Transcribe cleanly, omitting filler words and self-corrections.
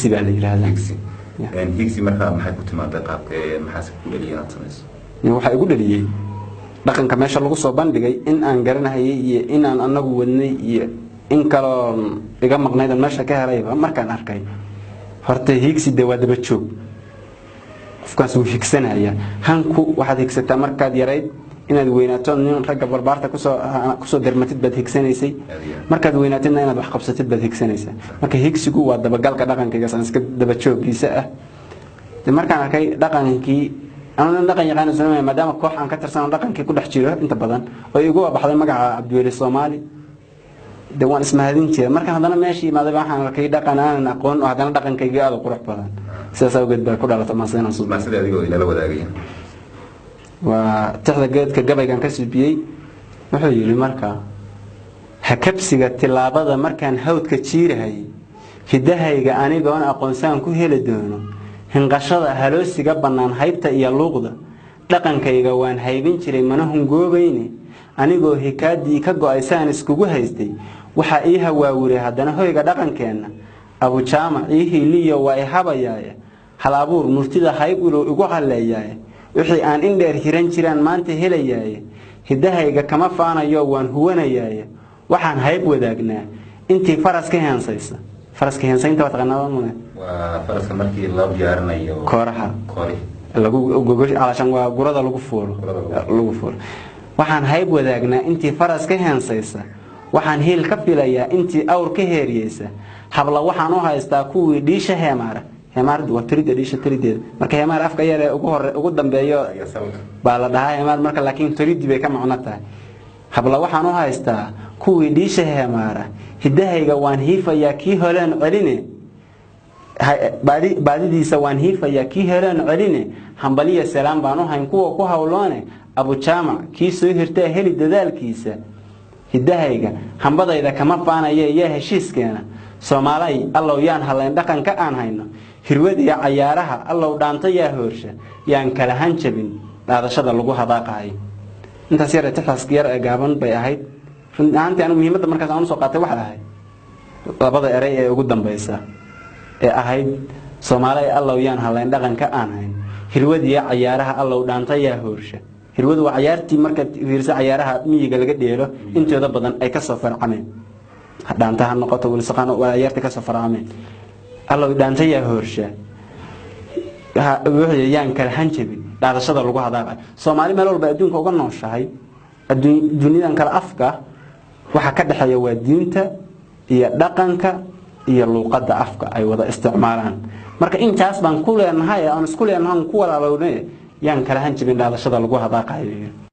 Higsi baa la yidhaahdaa. Higsi. Higsi markaa maxay ku timaaday? Qaabka maxaase ku dhaliyay inaad samayso? Waxaa igu dhaliyey dhaqanka meesha lagu soo bandhigay in aan garanahayay iyo inaan anagu wadnay iyo in kaloo iga maqnayd oon meesha ka helayba. Markaan arkay horta higsi dee waa daba joog, qofkaas wuu higsanaya. Hanku waxaad higsataa markaad yarayd inaad weynaato, nin ragga barbaarta kusoo dermatid baad higsanaysay. Markaad weynaatidna inaad wax qabsatid baad higsanaysaa. Marka higsigu waa dabagalka dhaqankaygaas aan iska daba joogiisa ah. De markaan arkay dhaqankii, anu nin dhaqan yaqaan islamaya, maadaama koox aan ka tirsan oo dhaqankii ku dhex jiro inta badan oo igu baxday magaca Cabdiweli Soomaali, de waan ismahadin jiray. Markaan haddana meeshii imaaday waxaan arkay dhaqan aanan aqoon oo haddana dhaqankaygii aada u qurux badan. Sidaas awgeed baa ku dhalatay maase inaan suubiyo. Maasidii adigoo inala wadaagaya. Waa tixda geedka gabaygan ka suubiyey. Wuxuu yidhi markaa: hakabsiga tilaabada markaan hawdka jiirahayay, hidahayga anigoon aqoonsaan ku heli doono, hinqashada haloosiga bannaan, haybta iyo luuqda dhaqankayga waan haybin jiray, mana hungoobayne. Anigoo hikaadii ka go-ay saan iskugu haystay, waxaa ii hawaawiray haddana hoyga dhaqankeenna. Abujaamac ii hiiliyo waa i habayaaye, hal abuur murtida hayb ilow igu halleeyaaye, wixii aan indheer hiran jiraan maanta helayaaye, hidahayga kama faanayo waan huwanayaaye. Waxaan hayb wadaagnaa intii faras ka heensaysa. Faraska heensaynta waa taqaanaa mune? Waa faraska markii loo diyaarinayo kooraha. Koori. Lagu gogosh calashan waa gurada lagu fuulo. Gurada lagu lagu fuulo. Waxaan hayb wadaagnaa intii faras ka heensaysa, waxaan hiil ka filayaa intii awr ka heeriyeysa. Habla waxaan u haystaa kuwii dhiisha heemaara. Heemaardu waa tirida, dhiisha tirideeda. Marka heemaar afka yare ugu hore ugu dambeeyo iyo salka baa la dhahaa heemaar marka, laakiin tiridii bay ka macno tahay. Habla waxaan u haystaa kuwii dhiisha heemaara, hidahayga waan hiifayaa kii holeen celine, baadidiisa waan hiifayaa kii heleen celine, hambaliya salaam baan u hayn kuwa ku hawloone. Abujaamac kii soo hirtaa heli dadaalkiisa, hidahayga hambadayda kama faanaye yaa heshiiskeena. Soomaalay allow yaan halayn dhaqanka aan hayno, hirwadiya cayaaraha allow dhaanto yaa hoorsha, yaan kala hanjabin dhaadashada lagu hadaaqahay. Intaas yar ee tixdaas yar ee gaaban bay ahayd. Run ahaantii anigu muhiimadda markaas aan usoo qaatay waxay ahayd labada erey ee ugu dambaysa ee ahayd Soomaalay allow yaan halayn dhaqanka aan hayn, hirwadiya cayaaraha allow dhaanta yaa hoorsha. Hirwadu waa cayaartii, markaad fiirso cayaaraha miyiga laga dheelo intooda badan ay kasoo farcameen, dhaanta ha noqoto, wilsaqaan, waa cayaartii kasoo farcameen. Allow dhaanta yaa hoorsha, wuxuu yidhi yaan kala hanjabin dhaadashada lagu hadaaqayo. Soomaali meel walba adduunka uga nooshahay, dunidan kale afka waxa ka dhexeeya waa diinta iyo dhaqanka iyo luuqadda afka ay wada isticmaalaan. Marka intaas baan ku leenahay, aan isku leenahay, aan ku walaalownay, yaan kala hanjabin dhaadashada lagu hadaaqayo.